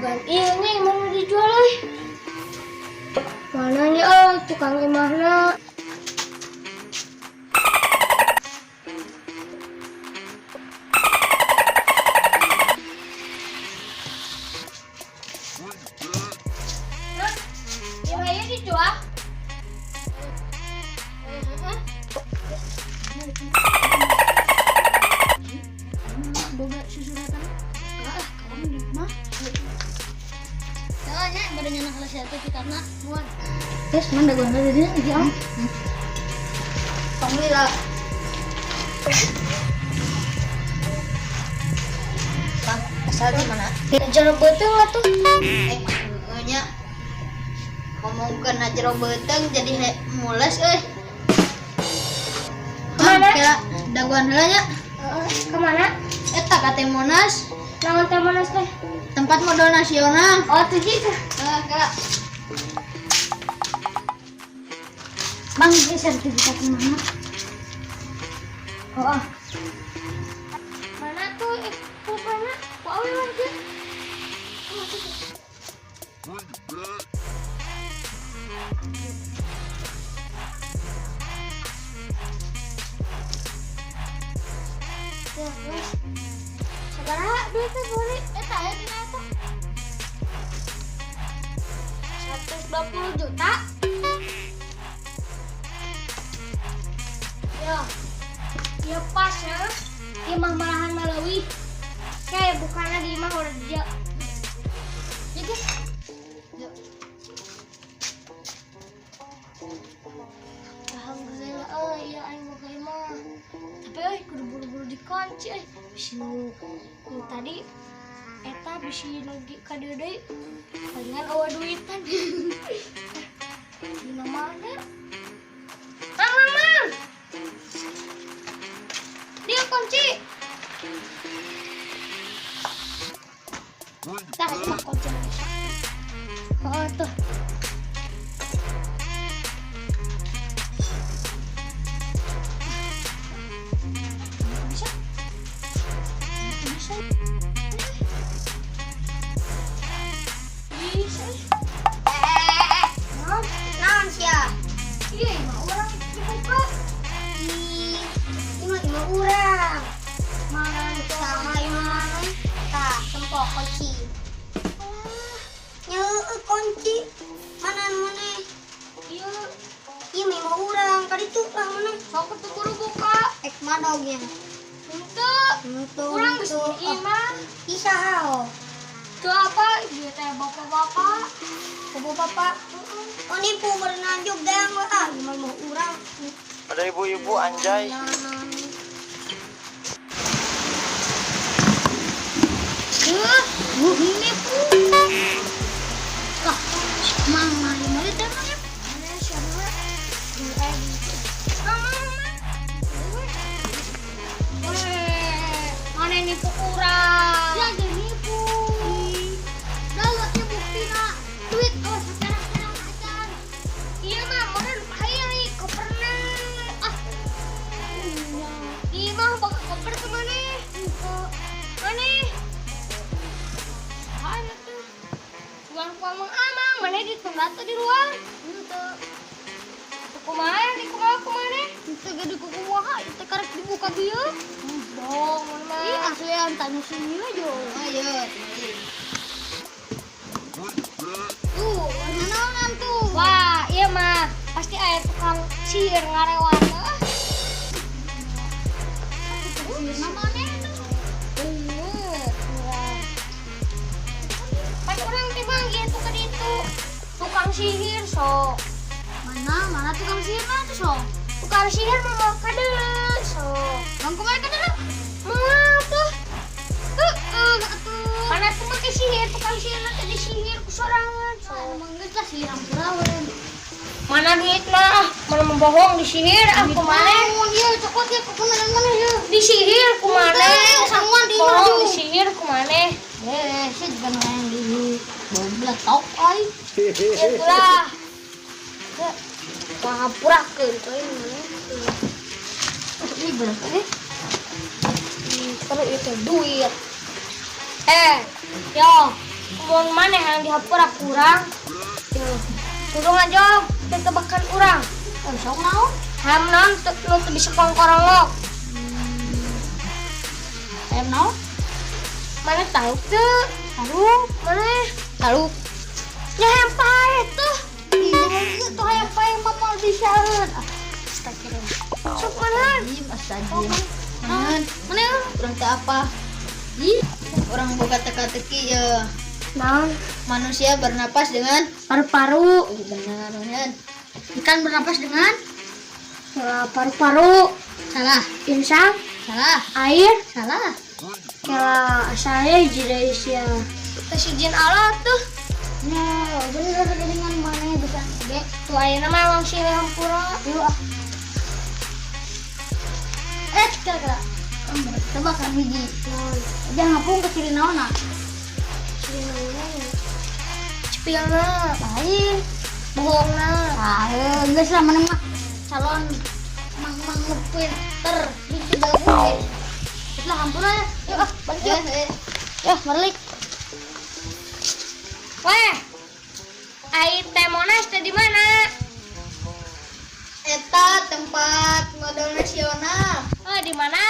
Sugan ieu nya imah nu dijual euy. Mana nya euy tukang imahna? Hah? Imah ieu dijual? Heeh. Boga susuratan. Ah, kamu di mah. Soalnya badannya nak kelas sertifikatna buat. Terus mana dagoan tadi dia iki am. Alhamdulillah. Bang, asal di mana? Jero beuteung atuh. Eh, nya ngomongkeun na jero beuteung jadi mules euy. Kemana? Kira dagoan heula nya. Heeh, kemana? Eta ka teh Monas, Naon teh Monas teh? Tempat modal nasional. Oh, tuh gitu. Eh, kira. Bang, ini sertifikat mana? Oh, ah. Mana tuh pulpennya? Ku awe mah dia. Oh, tuh. Ya, wes. Sabaraha duitnya beli? Eta aya dina eta. 120 juta. Ya. Ya pas ya. Ieu mah malahan mah leuwih. Kayak bukannya di imah udah dia. Ya guys. Yuk. Alhamdulillah euy ya aing mau ke imah. Tapi euy kudu buru-buru dikunci euy. Bisi nu tadi eta bisi nu ka dieu deui. Palingan eueuh duitan. Dina mana? Mang, mang, mang. Dia kunci. Tah, itu mah kunci bisa. Oh, tuh. Bisa. Bisa. Bisa. Eh, Naon? naon sia? Iya, imah urang dibuka. Ih, imah imah urang. Mana itu? Sama imah. Tah, tempo kunci. Nya heueuh kunci. Mana mana? Iya, Ieu mah imah urang. Kaditu lah mana? Sok atuh buru buka. Ek madognya. Henteu. Henteu. Urang geus di imah. Isaha? Tuh apa? Ieu teh bapak-bapak. Bapak-bapak. Oh, nipu berenang juga ah, imah mah urang. Ada ibu-ibu anjay. Duh, nipu. Lah, mang mari mari teh mana? Mana siapa? Mang, mang, mang. Weh, mana nipu urang? Ya jadi nipu. Dah lihatnya bukti nak. Duit oh sekarang-sekarang acan. Iya mah, mana bahaya nih koperna. Ah, iya mah bawa koper ke mana? Mana? Mana tuh? Bukan ku amang amang, mana ditunda tuh di luar? Henteu. Kumaha di kumaha kumaha? Henteu gede kumaha, teh karek dibuka bieu. Bohong, mana mah. Ih, aslian tanya sini aja. Ayo, tinggalin. Tuh, warna naonan tuh. Wah, iya mah pasti aya tukang sihir ngarewat. Ah, Namanya tuh. bener. Wah. Pas urang teh bang gitu ke ditu. Tukang sihir sok. Mana mana tukang sihir mana tuh sok? Tukang sihir mah mau kade sok. Bang kumaha kada? Moal tuh. Heeh, atuh. Mana tuh make sihir, tukang sihir nanti disihir ku sorangan. Ah, Sok. emang geus lah sihir hampura we. Mana duit mah? Mana membohong disihir ah kumaha? Naon ieu cokot ya kumaha mana ieu? Disihir kumaha? Henteu, sanguan di imah Bohong tuh. disihir kumaha? Eh, sih juga yang di beletok ai. Itulah. Ngampurakeun euy mana. Ini berapa eh? Terus itu duit. Eh, yo. Mun maneh yang dihapura kurang. Kudu ngajawab tebakan urang. Oh, sok naon? Hayam naon nu teu bisa kongkorongok? Hayam naon? Maneh tahu teu? Aduh, Maneh Tahu. nya hayam paeh tuh. Ih, tuh hayam paeh mah moal bisaeun. Ah, astagfirullah. Sok mana? Astagfirullah. Naon? Mana? Urang teh apa? Ih, urang boga teka-teki ya. Naon? Manusia bernapas dengan Paru-paru. Oh, benar, benar. Ikan bernapas dengan Kela paru-paru. Salah. Insang, Salah. Air, Salah. Kela saya hiji deui sia. Kasih Allah tuh. Ya, bener dengan mana bisa ge. Tuh ayeuna mah langsung hampura. Yuk ah. Eh, kira-kira. Tebakan hiji. Jangan ngapung ke ciri naon ah. Ciri naon? Cepilna, Lain. Bohongna. Ah, geus lah mana mah calon mang-mang nu pinter di tidak boleh. Lah hampura ya. Yuk ah, balik yuk. Eh, eh. Ya, balik. Weh. Ai teh Monas teh di mana? Eta tempat model nasional. Oh, di mana?